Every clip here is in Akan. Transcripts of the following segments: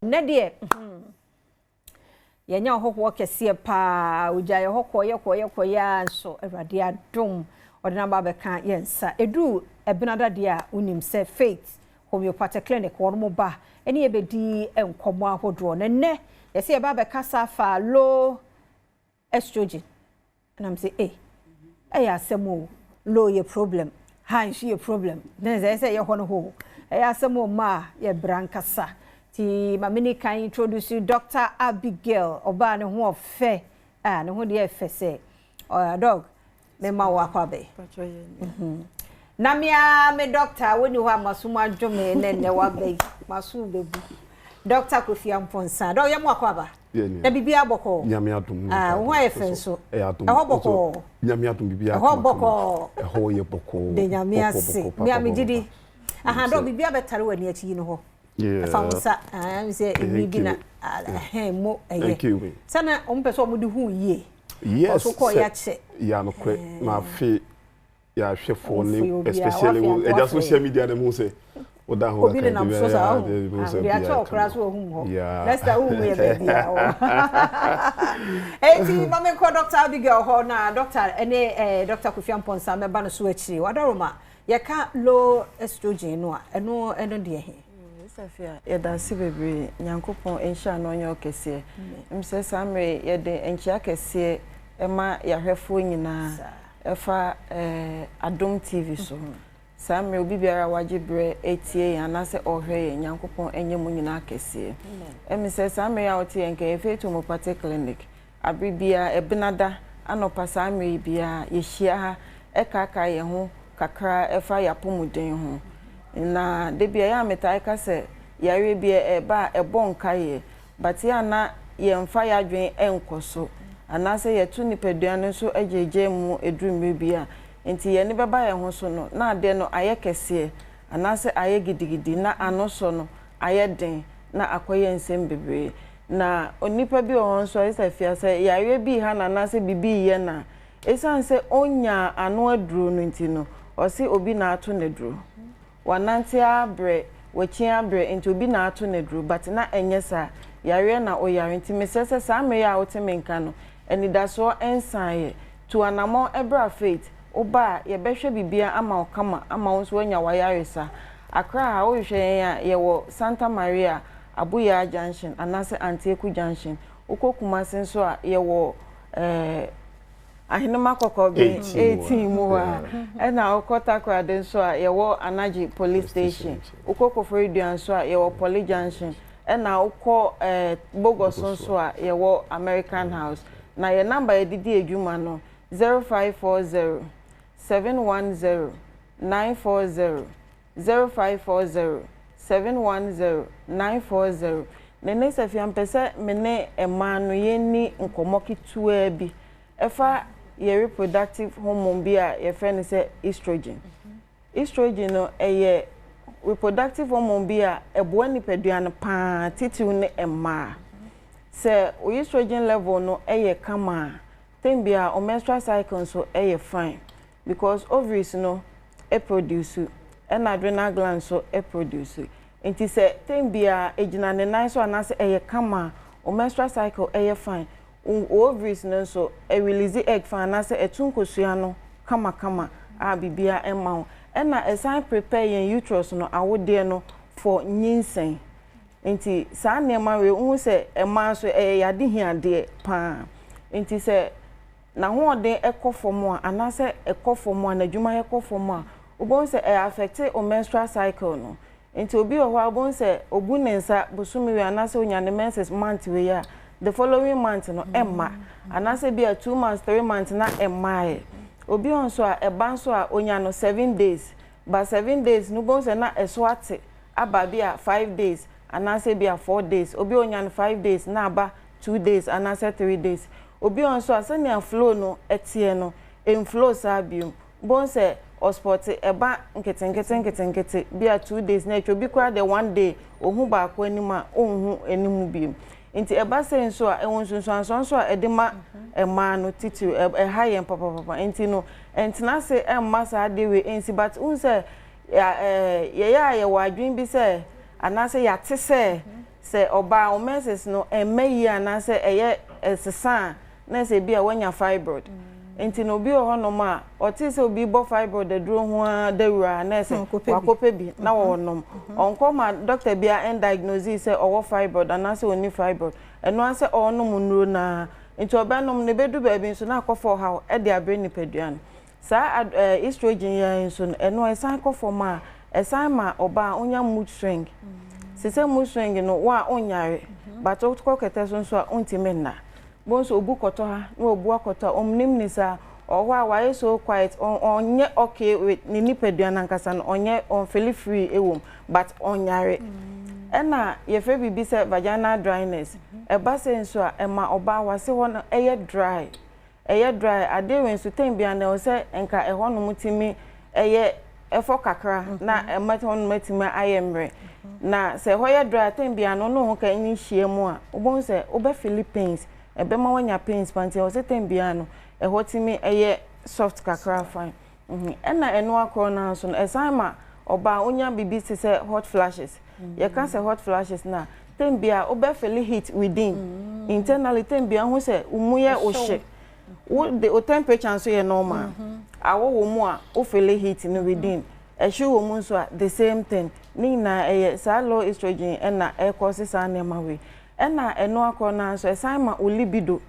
Nnɛ deɛ, hmm, yɛanya ɔhɔhoɔ kɛseɛ paa. Ogya yɛ hɔ kɔɔyɛ kɔɔyɛ kɔɔyɛ ara nso Awurade adom ɔde no aba abɛka yɛn nsa. Ɛduru Ɛbenada deɛ a, wonim sɛ Faith Homeopathic Clinic wɔn mo ba ɛne yɛbɛdi nkɔmmɔ ahodoɔ. Na nnɛ yɛsɛ yɛba abɛkasa afa low estrogen. Ɛna me sɛ, eh, ɛyɛ asɛm o. Low yɛ problem, high nso yɛ problem. Na ɛsɛ sɛ ɛyɛ hɔ no hɔ o. Ɛyɛ asɛm o ma yɛ bra nkasa. Ti ma me ni kan introduce Dr. Abigail, ɔbaa ne ho ɔfɛ. Ah, ne ho deɛ ɛfɛ sɛ. Uh, dog, me ma wo akɔ abɛ. Na me a me doctor woni hɔ a maso mu adwo me ne nnɛ waba yi. Maso bɛbu. Dr. Kofi Amponsa. Dog, yɛ mo akɔ aba. Na biribiara bɔkɔɔ. Nyame adom. Ah, wo ho ayɛ fɛ nso. Ɛhɔ bɔkɔɔ. Nyame adom, biribiara. Ɛhɔ bɔkɔɔ. Ɛhɔ yɛ bɔkɔɔ. De Nyame ase. Me a megye di. Aha, dog, biribiara bɛtare w'ani akyi yi no hɔ. Ɛfa wo nsa. Ah, sɛ ɛmi bi na ɛhɛn mo ɛyɛ. Sɛ na wɔn pɛ sɛ wɔn de hu yie. Yes. Ɔso kɔɔ yɛ akyɛ. Yɛ anokorɛ na afe yɛahwɛfoɔ ne especially ɛgya social media na mu sɛ woda ho. Obi nenam so saa ɔho de akyɛ ɔkora so ɔhu hɔ. Lester, wohu yɛ baabi a ɔwɔ. Eti ma menkɔ Dr. Abigail hɔ na Dr. ɛne Dr. Kofi Amponsa mɛba no so akyiri. Wadaroma, yɛka low estrogen no a, ɛno deɛ he? Safia, yɛda ase bebree. Nyankopɔn nhyira no, ɔnyɛ ɔkɛseɛ. Sɛ saa mmerɛ yɛde nkyea kɛseɛ ɛma yɛahwɛfoɔ nyinaa ɛfa Adom TV so. Saa mmerɛ obi biara wagye berɛ etie yɛn anaasɛ ɔrehwɛ yɛn, Nyankopɔn ɛnyɛ mu nyinaa kɛseɛ. Sɛ saa mmerɛ a wɔte yɛn nka, yɛfɛ Homeopathic Clinic. Abere biara Ɛbenada anɔpa saa mmerɛ yi biara yɛhyia ha ɛkaakae yɛn ho kakra ɛfa yɛn apɔmuden ho. Na de bia yɛ a metae ka sɛ yareɛ bi ɛba a ɛbɔ nkaeɛ, but yɛ ana yɛmfa yɛ adwene ɛnkɔ so anaasɛ yɛto nipadua no nso agyegye mu eduru mmerɛ bi a nti yɛne bɛba yɛn ho so no na adeɛ no ayɛ kɛseɛ anaasɛ ayɛ gidigidi na ano so no ayɛ den na akɔyɛ nsɛm bebree. Na onipa bi wɔ hɔ nso a ɛsɛ fia sɛ yareɛ bi ha na anaasɛ biribi yɛ na ɛsiane sɛ ɔnya ano aduro no nti no, ɔse obi na ato n'aduro, wanante abrɛ, wakyi abrɛ, nti obi na ato n'aduro, but na ɛnyɛ saa yareɛ na ɔyare. Nti mesrɛ sɛ saa mmerɛ a wote me nka no, anidasoɔ nsan yɛ tu anammɔn ɛbrɛ Faith. Woba a, yɛbɛhwɛ biribiara ama wo kama ama wo nso woanya wayaresa. Accra ha, wohwehwɛ yɛn a, yɛwɔ Santa Maria, Abuya Junction anaasɛ Antieku Junction. Wokɔ Kumase nso a, yɛwɔ Ahenema Kɔkɔbɛn 18 mu hɔ a. Ɛna wokɔ Takoradi nso a, yɛwɔ Anagye Police Station. Wokɔ Koforidua nso a, yɛwɔ Poly Junction. Ɛna wokɔ Bogoso nso a, yɛwɔ American House. Na yɛ number yɛde di adwuma no, 0540 710 940, 0540 710 940. Ne ne Sɛfia, mpɛ sɛ me ne mmaa no yɛnni nkɔmmɔ ketewaa bi ɛfa yɛ reproductive hormone bi a yɛfrɛ no sɛ estrogen. Estrogen no ɛyɛ reproductive hormone bi a ɛboa nipadua no paa, titiriw ne mmaa. Sɛ o estrogen level no ɛyɛ kama a, time bi a o menstrual cycle nso ɛyɛ fine because ovaries no ɛproduce ɛna adrenal gland nso ɛproduce. Nti sɛ time bi a egyina ne nan so anaasɛ ɛyɛ kama a, o menstrual cycle ɛyɛ fine, o ovaries no nso ɛrelease egg fine anaasɛ ɛto nkosua no kamakama a biribiara ɛma wo. Ɛna ɛsan prepare yɛn uterus no, awodeɛ no, for nyinsɛn. Nti saa nneɛma wei, wohu sɛ mmaa nso ɛyɛ yade hiadeɛ paa. Nti sɛ n'ahoɔden ɛkɔ fam a anaasɛ ɛkɔ fam a, n'adwuma ɛkɔ fam a, wobɛhu sɛ ɛyɛ affect o menstrual cycle no. Nti obi wɔ hɔ a, wobɛhu sɛ obu ne nsa bosome wei anaasɛ onya ne menses month wei a, the following month no ɛmma, anaasɛ bi a 2 months, 3 months na ɛmmaeɛ. Obi wɔ nso a, ɛba nso a, onya no 7 days, but 7 days no, wobɛhu sɛ na ɛso ate aba bi a 5 days anaasɛ bi a 4 days. Obi onya no 5 days na aba 2 days anaasɛ 3 days. Obi wɔ nso a, sɛnea flow no ɛteɛ no, mflow saa biom. Wobɛhu sɛ ɔspot ɛba nketenkete nketenkete bi a 2 days na atwa. Obi koraa de one day ohu baako anim a, ɔnhu anim biom. Nti ɛba sɛ nso a, ɛwɔ nsunsuansoɔ nso a ɛde ma mmaa no titiri, ɛha yɛn papapapa. Nti no ɛntena ase ɛmma saa adeɛ wei ɛnsi, but wohu sɛ yɛyɛ a yɛwɔ adwene bi sɛ anaasɛ yɛate sɛ. Sɛ ɔbaa wo menses no ɛmma yie anaasɛ ɛyɛ ɛsesa a, na ɛsɛ ebi a wanya fibroid. Nti no obi wɔ hɔnom a ɔtee sɛ obi bɔ fibroid aduro ho ara dawuro a na ɛsɛ wakɔpɛ bi na ɔnom. Ɔnkɔ ma doctor biara ɛndiagnose sɛ ɔwɔ fibroid anaasɛ ɔnni fibroid. Ɛno ara sɛ ɔrenom nnuro no ara. Nti ɔbɛnom no ɛbɛdu baabi nso na akɔfa ɔhaw de abrɛ nipadua no. Saa ad ɛɛ estrogen yi ara nso no, ɛno ɛsan kɔ fam a, ɛsan ma ɔbaa onya mood swing. Te sɛ mood swing no, wo a wonyare, but wokɔ kɛtɛ so nso a wontumi nna. Bohu sɛ obu kɔtɔ ha na wabu akɔtɔ ha, ɔnnim ne saa. Ɔwɔ hɔ a wayɛ so quiet, ɔnyɛ okay with ne nipadua no ankasa no, ɔnyɛ ɔnfili free wɔ mu, but ɔnyare. Ɛna yɛfrɛ biribi sɛ vaginal dryness. Ɛba sei nso a, ɛma ɔbaa w'ase hɔ no yɛ dry. Ɛyɛ dry, adeɛ wei nso time biara no ɛwɔ sɛ nka ɛhɔ nom tumi ɛyɛ ɛfɔ kakra na ɛma hɔ nom atumi ayɛ mmerɛ. Na sɛ ɛhɔ yɛ dry a time biara no wo ne wo ho ka ne hyia mu a wobɛhu sɛ wobɛ feeli pains, ɛbɛma woanya pains paa nti ɛwɔ sɛ time biara no ɛhɔ tumi ɛyɛ soft kakra fine. Ɛna ɛno akorɔ no ara nso no ɛsan ma ɔbaa wonya biribi te sɛ hot flashes. Yɛka sɛ hot flashes no a, time biara wobɛ feel heat within, internally time biara wohu sɛ wo mu yɛ wo hye. Wo de wo temperature nso yɛ normal. Awɔ wɔ mu a, wo feel heat no within. Ɛhye wɔ mu nso a, the same thing. Ne nyinaa ɛyɛ saa low estrogen ɛna ɛkɔse saa nneɛma wei. Ɛna ɛno akorɔ no ara nso ɛsan ma wo libido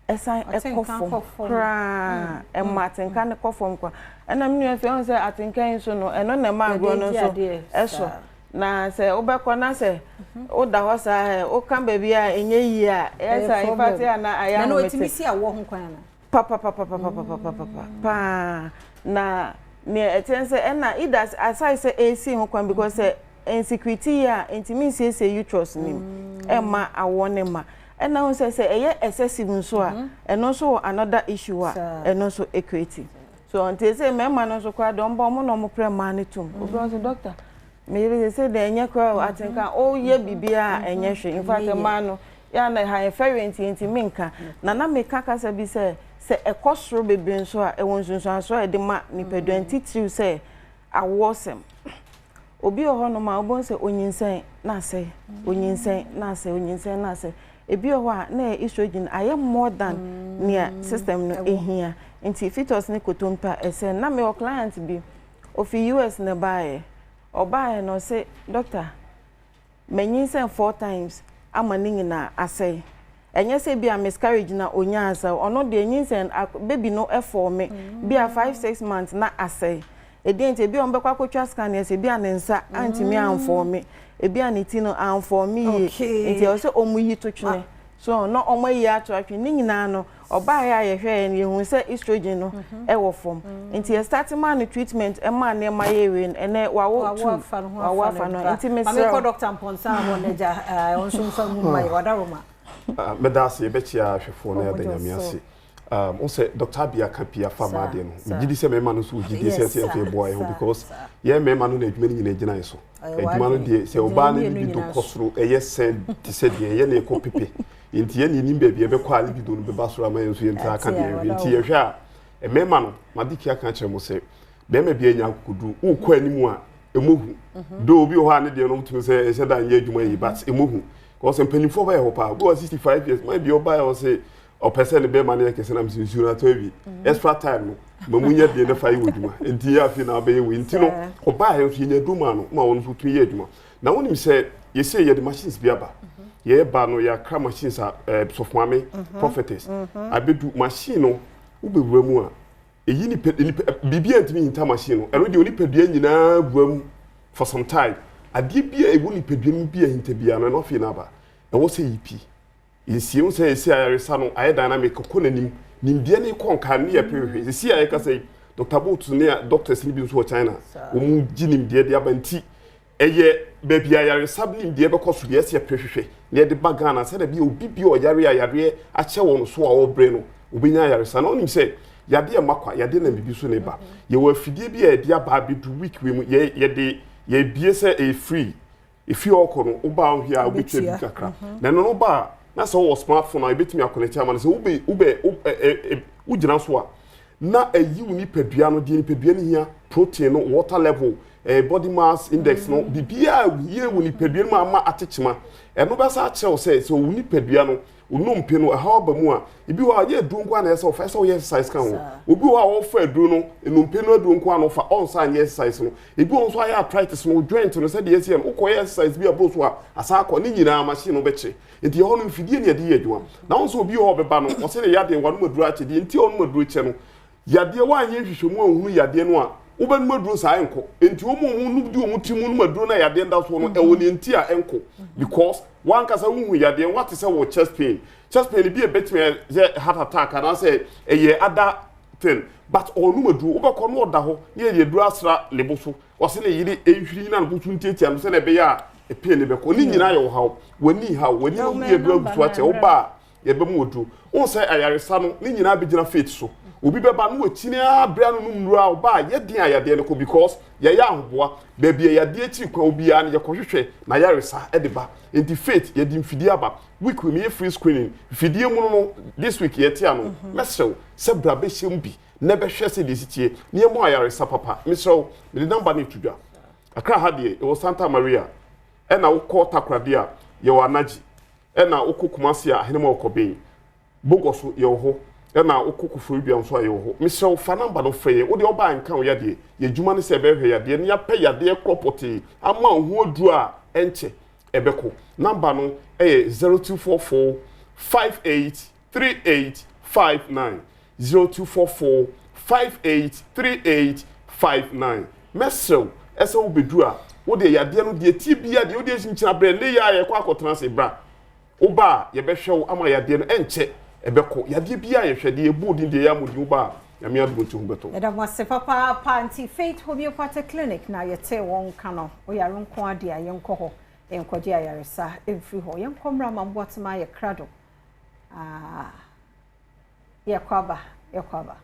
ɛsan kɔ fam koraa, ɛma atenka no kɔ fam koraa. Ɛna me nua nso ɛhu sɛ atenka yi nso no, ɛno na ɛma agorɔ no nso ɛsɔ. Na sɛ wobɛkɔ na sɛ woda hɔ saa ɛ, woka baabi a ɛnyɛ yie a, ɛyɛ sɛ in fact ɛyɛ a na ayɛ ahomete. Na ɛtumi si awoɔ ho kwan anaa? Papapapapapapapa paa. Na nea ɛteɛ ne sɛ ɛna either aside sɛ ɛresi ho kwan because sɛ ɛnsekreti yie a, ɛntumi nsiesie uterus no mu ɛmma awoɔ no mma. Ɛna wohu sɛ sɛ ɛyɛ excessive nso a, ɛno nso wɔ another issue a ɛno nso ɛcreate. So nti ɛsɛ mmarima no nso koraa deɛ wɔn ba wɔn na wɔn prɛ mmaa no tom. Obi wɔ sɛ doctor, me yere sɛ deɛ ɛnyɛ koraa o, atenka ɔyɛ biribiara a ɛnyɛ hwee. In fact mmaa no yɛ a na ɛha yɛn fɛreɛ nti yɛntumi nka. Na na meka kasa bi sɛ sɛ ɛkɔ soro bebree nso a ɛwɔ nsunsuansoɔ a ɛde ma nipadua ntitiriw sɛ awoɔsɛm. Obi wɔ hɔnom a, wobɛhu sɛ onyinsɛn na asɛe, onyinsɛn na asɛe, onyinsɛn na asɛe. Ebi wɔ hɔ a, na ɛyɛ estrogen ayɛ more than nea system no ehia. Nti fetus no kɔtɔ mpo a, ɛsɛe. Na mewɔ client bi, ofi US na ɛbaeɛ. Ɔbaeɛ no, ɔse, doctor, Manyinsɛn 4 times ama ne nyinaa asɛe. Ɛnyɛ sɛ bi a miscarriage na onyaa asɛe. Ɔno deɛ nyinsɛn baby no ɛfɔɔ me bi a 5, 6 months na asɛe. Ɛdeɛ nti ebi a wɔbɛkɔ akɔtwa scan yɛ sɛ ebi a ne nsa antumi amfɔɔ me, ebi a ne ti no amfɔɔ me yie. Nti ɛwɔ sɛ wɔn yi to twene. So na wɔn ayi ato atwene ne nyinaa no ɔbaa yɛ a yɛhwɛ yɛn yɛhu sɛ estrogen no ɛwɔ fam. Nti yɛ start maa no treatment ɛmaa nneɛma yɛ wei no ɛnɛ wawo two wawo afa no nti mesrɛ. Maame kɔ Doctor Mpɔnsa hɔ n'agya ɔno nso nfa mu ma yɛ wadaroma. Mɛda ase yɛbɛkyia ahwɛfoɔ na yɛada Nyame ase. Wo sɛ Dr. Abia ka pii afa mmaa deɛ no, megye di sɛ mmarima no nso wɔ gyidie sɛ ɛsɛ yɛmfa yɛboa yɛn ho because yɛn mmarima no na adwuma no nyinaa gyina yɛn so. Adwuma no deɛ sɛ ɔbaa no libido kɔ soro ɛyɛ sɛn te sɛ deɛ yɛn na yɛkɔ pepe nti yɛn na yɛnim baabi yɛbɛkɔ a libido no bɛba soro ama yɛn nso yɛn nsa aka deɛ yɛhwɛ. Nti yɛhwɛ a mmarima no made kia ka kyerɛ mo sɛ bɛrima bi anya akokoduru wokɔ anim a ɛmɔ hu do obi wɔ hɔ a ne deɛ no wotumi sɛ ɛhyɛ da nyɛ adwuma yi but ɛmɔ hu because mpanimfoɔ bɛyɛ hɔ paa obi wɔ 65 years man bi ɔbaeɛ ɔse ɔpɛ sɛ ne bɛrima no yɛ kɛse nam sɛ nsuo no atɔ awie extra time no ma mu nyɛ deɛ ne fa yi wɔ adwuma nti yɛ afei na abɛyɛ wei nti no ɔbaa yɛ nso yɛnya aduro maa no ma wɔn nso tumi yɛ adwuma. Na wonim sɛ yɛsɛ yɛde machines bi aba yɛba no yɛakra machines a sɔfo maame prophetess abɛdu machine no wobɛwura mu a ɛyi nipa nipa biribi a ntumi hinta machine no. Ɛno deɛ onipadua nyinaa wura mu for some time adeɛ bi a ɛwɔ nipadua no mu bi a hinta biara no ɛno afei na aba ɛwɔ sɛ yi pi nsie ho sɛ ɛsi ayaresa no ayɛ dynamic kɔ n'anim nimdeɛ ne kɔ nka ne yɛ pehwehwɛ sisi a yɛka sɛ Dr. Bolt ne doctors no bi nso wɔ China wɔn gye nimdeɛ de aba nti ɛyɛ baabi a ayaresa nimdeɛ bɛkɔ so deɛ ɛsɛ pehwehwɛ na yɛde ba Ghana sɛdeɛ bi obi bi a ɔyare ayareɛ akyɛ wɔn so a ɔrebrɛ no obɛnya ayaresa. Na ɔnim sɛ yadeɛ mma kwa yadeɛ nam bibi so ne ba yɛwɔ afidie bi a yɛde aba abɛdu week wei mu yɛ yɛde yɛbie sɛ ɛyɛ free efi ɔkɔ no woba ahwɛ a wobɛtwa bi kakra na ɛno no woba a na sɛ wowɔ smartphone a ebɛtumi aconnect ama no sɛ wobɛ wobɛ ɛ ɛ wogyina so a na ɛyi wo nipadua no deɛ nipadua no hia, protein no, water level. eh, body mass index no, biribiara yie wɔ nipadua no mu ama atekyema. Ɛno bɛsa akyerɛ wo sɛ sɛ wo nipadua no, wo nnompe no, ɛhaw aba mu a, ebi wɔ hɔ a, yɛ aduro nko ara na ɛsɛ sɛ ɔfa, ɛsɛ sɛ ɔyɛ exercise ka ho. Obi wɔ hɔ a ɔfa aduro no, nnompe no aduro nko ara na ɔfa, ɔnsan nyɛ exercise no. Ebi wɔ hɔ nso ayɛ arthritis no, joint no sɛdeɛ ɛsi yɛ no, wokɔyɛ exercise bi a ɛboro so a, asan akɔ, ne nyinaa machine no bɛkyerɛ. Nti ɛhɔ no mfidie na yɛde yɛ adwuma. Na wo nso obi wɔ hɔ a ɔbɛba no, ɔsɛ ne yadeɛ, wanom aduro akyɛ, deɛ nti a ɔnom aduro kyɛ no, Yadeɛ, woanyɛ nhwehwɛmu anhunu yadeɛ no a, wobɛnom aduro saa ɛnkɔ. Enti wɔn a wɔnom di wɔn tiri mu nom aduro no a yadeɛ da soɔ no, ɛwɔ nea nti a ɛnkɔ. Because w'ankasa wohu yadeɛ no, woate sɛ wɔ chest pain. Chest pain no bi a ɛbɛtumi ayɛ heart attack anaasɛ ɛyɛ other thing. But ɔnom aduro, wobɛkɔ na ɔda hɔ na yɛde aduro asra ne bo so. Ɔse ne yere nhwiri na ne bo so ntiatia no sɛdeɛ ɛbɛyɛ a pain no bɛkɔ. Ne nyinaa yɛ ɔhaw. W'ani haw, w'ani no wode aduro agu so akyɛ. Woba a, Yɛbɛma waduru. Wohu sɛ ayaresa no, ne nyinaa bɛgyina faith so. Obi bɛba na wakyini ara berɛ ano nom nnuro a, ɔba a, yɛ den a yadeɛ no kɔ because yɛyɛ ahoboa. Baabi a yadeɛ akyiri kwan wɔ biara no, yɛkɔhwehwɛ n'ayaresa de ba. Nti faith, yɛde mfidie aba. Week wei meyɛ free screening. Mfidie mu no no, this week yɛte ano. Mɛsrɛ wo sɛ bra bɛhyɛ mu bi na bɛhwɛ sɛdeɛ ɛsi teɛ na yɛmmɔ ayaresa papa. Mesrɛ wo, mede number no reto dwa. Accra ha deɛ, yɛwɔ Santa Maria. Ɛna wokɔ Takoradi a, yɛwɔ Anagye. Ɛna wokɔ Kumasi a Ahenema Ɔkɔben, Bogɔ so yɛwɔ hɔ. Ɛna wokɔ Koforidua nso a yɛwɔ hɔ. Mesrɛ wo fa number no frɛ yɛn. Wodeɛ ɔbaa nka wo yadeɛ. Yɛn adwuma ne sɛ yɛbɛhwɛ yadeɛ na yɛapɛ yadeɛ korɔ pɔtee ama wo ho aduro a ɛnkyɛ ɛbɛkɔ. Number no yɛ 0244 58 38 59. 0244 58 38 59. Mɛsrɛ wo sɛ wobɛduru a, wo deɛ yadeɛ no deɛ ɛteɛ biara deɛ wodeɛ nkyina berɛ nnɛ yi ara yɛkɔ akɔtena ase bra. Woba a yɛbɛhwɛ wo ama yadeɛ no ɛnkyɛ ɛbɛkɔ. Yadeɛ biara yɛhwɛ deɛ yɛbɔ odin deɛ yɛammɔ din woba a Nyame adom nti ho bɛtɔ wo. Yɛda mo ase papaapa nti Faith Homeopathic Clinic na yɛtee wɔn nka no woyare nko ara deɛ a yɛnkɔ hɔ nkɔgye ayaresa mfiri hɔ. Yɛnkɔ mmra ma Mboatema ayɛ krado. Ah, yɛkɔ aba, yɛkɔ aba.